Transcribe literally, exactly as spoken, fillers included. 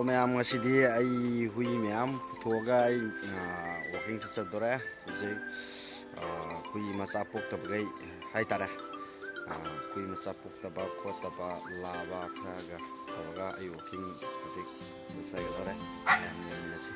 ꯃꯌꯥꯝ, ꯉꯁꯤꯗꯤ ꯑꯩ ꯍꯨꯏ ꯃꯌꯥꯝ ꯄꯨꯊꯣꯛꯑꯒ ꯑꯩ ꯋꯥꯀꯤꯡ ꯆꯠꯆꯗꯣꯔꯦ꯫ ꯍꯧꯖꯤꯛ ꯍꯨꯏ ꯃꯆꯥ ꯄꯣꯛꯇꯕꯈꯩ ꯍꯥꯏꯇꯥꯔꯦ, ꯍꯨꯏ ꯃꯆꯥ ꯄꯣꯛꯇꯕ ꯈꯣꯠꯇꯕ ꯂꯥꯕ ꯈꯔꯒ ꯇꯧꯔꯒ ꯑꯩ ꯋꯥꯀꯤꯡ ꯍꯧꯖꯤꯛ ꯆꯠꯆꯒꯗꯣꯔꯦ꯫ ꯃꯌꯥꯝ ꯌꯦꯡꯃꯤꯟꯅꯁꯤ꯫